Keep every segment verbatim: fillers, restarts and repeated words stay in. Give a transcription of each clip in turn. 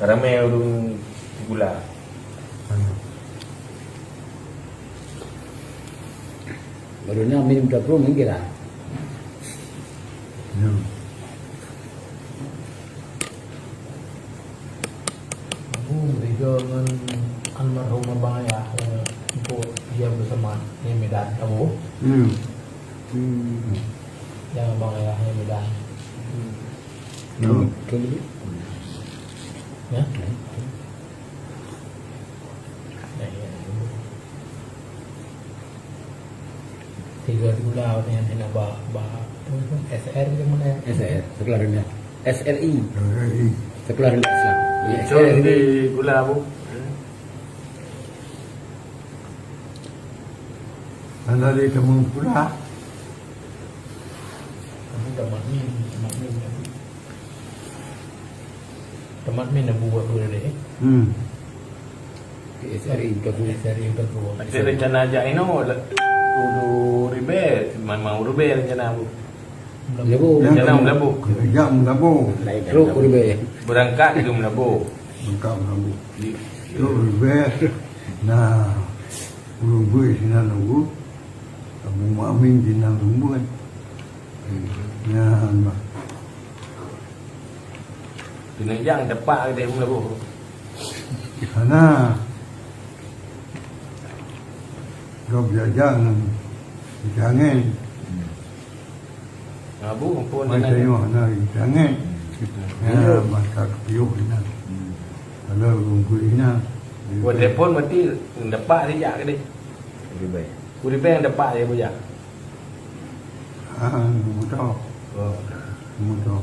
Ramé ureueng gula. Baru na minum dapur mungkin lah. Ya. Aku beda dengan almarhum abang ayah, eh, untuk dia bersama di Medan, Abu. Hmm. Hmm. Yang abang ayah di Medan. Hmm. Hmm. Ya? Tiga dua dengan hina ba, ba, apa itu? S R ke mana? S R, Sekolah Rendah. S R I. S R I. Sekolah Rendah Islam. Ya, Itu S R I. Di gula, Bu. Anda di kampung pula. Kamu tak makni, makni. Temat min Abu buat guru deh. Hmm. S R I Utagu. S R I Utagu. Ada rencana ajak ino, ulu ribet, memang ulu ribet rencana Abu. Melabu. Rencana Melabu. Kerja Melabu. Truk ulu ribet. Berangkat itu Melabu. Berangkat Melabu. Di- Truk ribet. Nah, ulu ribet sinan nunggu. Abu Makmin sinan nunggu kan. Nah, Keuneuk jak tepak keudeh meulaboh. Hana. Gob jak-jak ngon geutangen. Abu, ampôn, Mai hana. Tengok hana geutangen. Ya, masa kepiôh inan. Kalau ureueng inan. Buat telepon berarti tepak sijak keudeh. Lebih baik. Ureueng tepak ya, Bu, ya. Ah, moto. Oh. Moto.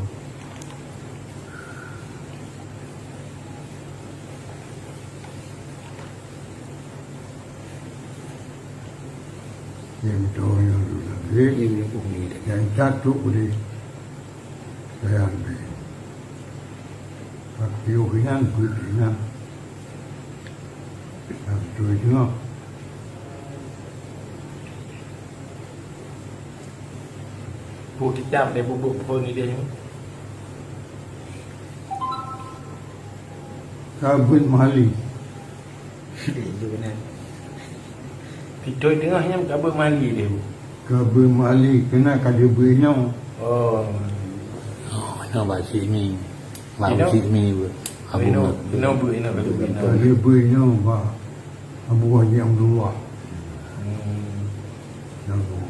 Yang moto yang dulu lagi. Yang moto ni. Yang satu boleh. Saya ambil. Waktu hilang, kulit hilang. Waktu itu. Buet kitab deh, buet-buet phôn idéh nyoe. Ka beuet meuhali. Itu benar. Pitôi teungoh nyan ka beuet meuhali deh, Bu. Ka beuet meuhali, keunan ka lheueh beuet inoe. Oh. Oh, inoe bak Cik Mi. Bak Inoe? Cik Mi, Bu. Abu Inoe, Mak. Inoe beuet inoe ka lheueh beuet inoe. Ka lheueh beuet inoe, bak Abu Haji Abdullah. Hmm. Jago.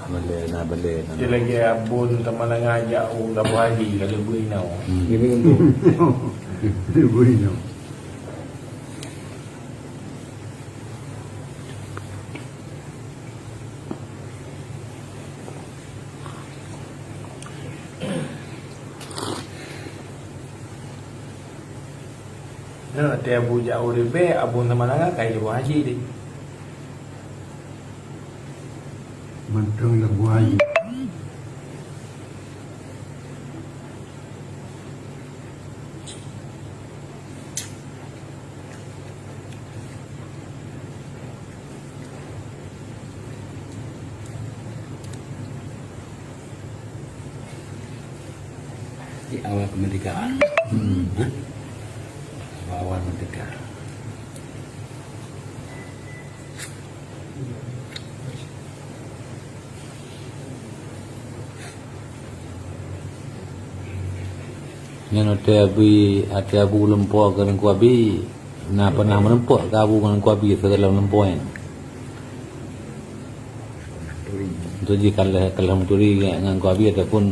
Balèe na, balèe na. Dia lagi abon teuma langa jak u Labuhan Haji, ka lheueh beuet inoe. Hmm. Dia beuet inoe. Dia beuet inoe. Nyan watèe Abu jak u ribèe, Abu Samalanga ka i Labuhan Haji deh. Mantong Labuhan Haji. Di awal kemerdekaan. Hmm. Hah? Awal-awal merdeka. Nyan watèe Abi, watèe Abu lumpoe keu Teungku Abi, na peunah meureumpok keu Abu ngon Teungku Abi sigohlom lumpoe nyan? Itu jih ka lheueh, ka lheueh meuturi ngon Teungku Abi ataupun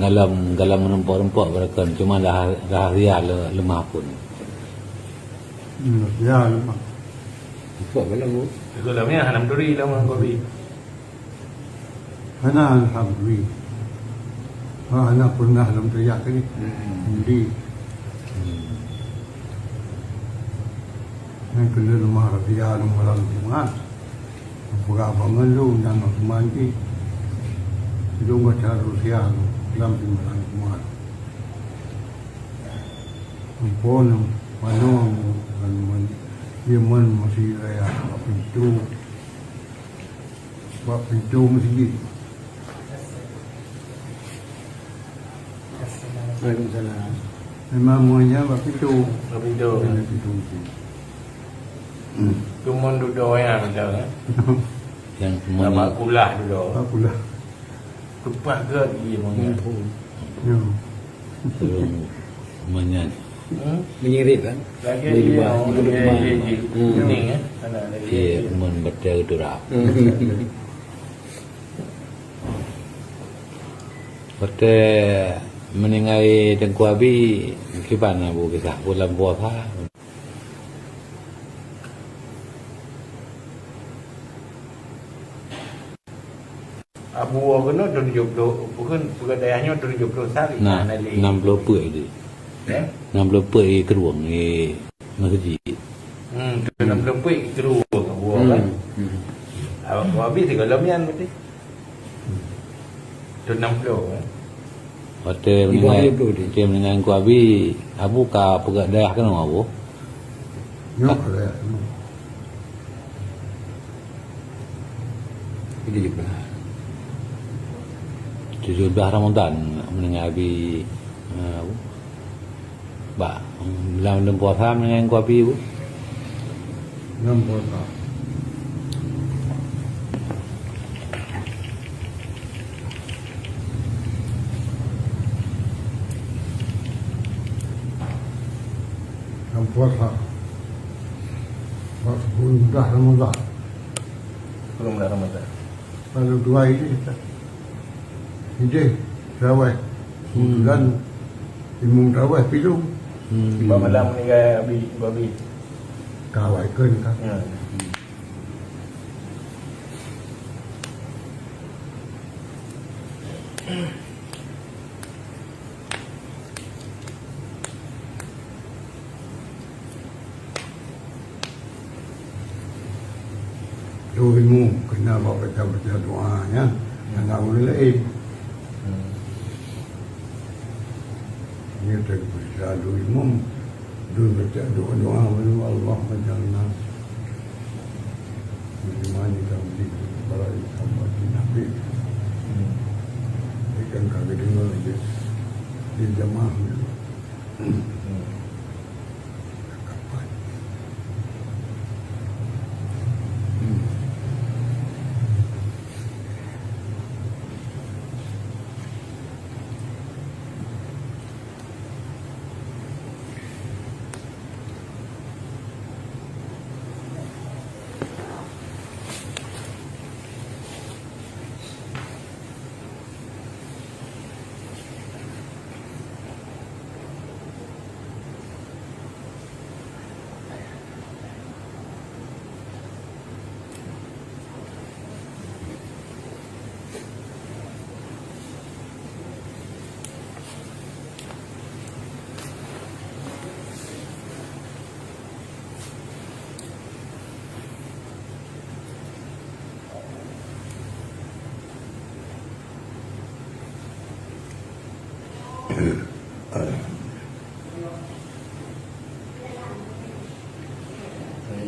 gohlom, gohlom meureumpok-reumpok beurakon, cuma rah-, rahasia le-, leumah phôn. Hmm, ya, leumah. Reumpok gohlom, Bu. Sigohlom nyan hana meuturi lom ngon Teungku Abi. Hana, alhamdulillah. Ha, hana peunah lom tajak tadi. Hmm. Jadi, hmm, nyan keuneuk leumah rahasia lom malam Jumat. Peugah bangon lôn dan Osman jih. Lôn baca rahasia lom lam malam Jumat. Ampôn, manoe, manoe, manoe, meuseujid raya, pintoe. Bak pintoe meuseujid. Waalaikumsalam. Memang muanya bak pintu. Bak pintu. Bak pintu. Hmm. Cuma dudoe nyang ada, eh. Yang semuanya. Bak kulah dudoe. Bak kulah. Tepat ke dia muanya? Ya. Terus muanya. Hmm? Menyirit kan? Lagi dia, dia, dia, dia, dia. Hmm. Kuning, eh. Ada lagi. Iya, mun betul tu dah. Hmm. Watèe meuninggai Teungku Abi, kiban Abu kisah bulan puasa? Abu woe keunoe tujoh ploh, bukan, peugah dayah nyoe tujoh ploh sehari. Nah, nah, enam ploh peuet di. Eh? Enam ploh peuet di kerueng di masjid. Hmm, enam ploh peuet di kerueng Abu woe, kan? Hmm. Abu Abi sigohlom nyan berarti. Tahun enam puluh, eh? Watèe meuninggai, watèe meuninggai Teungku Abi, Abu ka peugah dayah keunoe, Abu? Nyoe ka dayah keunoe. Tujoh belas. Tujoh belas Ramadan meuninggai Abi, eh, Abu. Bak, lam, lam puasa meunyoe Teungku Abi, Bu? Lam puasa. Lam puasa. Bak sepuluh belas Ramadan. Sepuluh belas Ramadan. Lalu dua ini kita. Idéh, tarawèh. Hmm. Kebetulan imum tarawèh pilu. Hmm. Bak malam meuninggai Abi, Abi. Tarawèh kan, kan? Ya. Doa imum kena bak baca-baca doa, ya. Hana ureueng laén. Nyoe teupeuriksa doa imum. Doa baca doa-doa, Allahumma ja'alna mimman yastami'una al-qawla fayattabi'una ahsanah. Ikan ka geudeungoe di, di jamaah.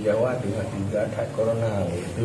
Jawa teungoh tiga that corona, itu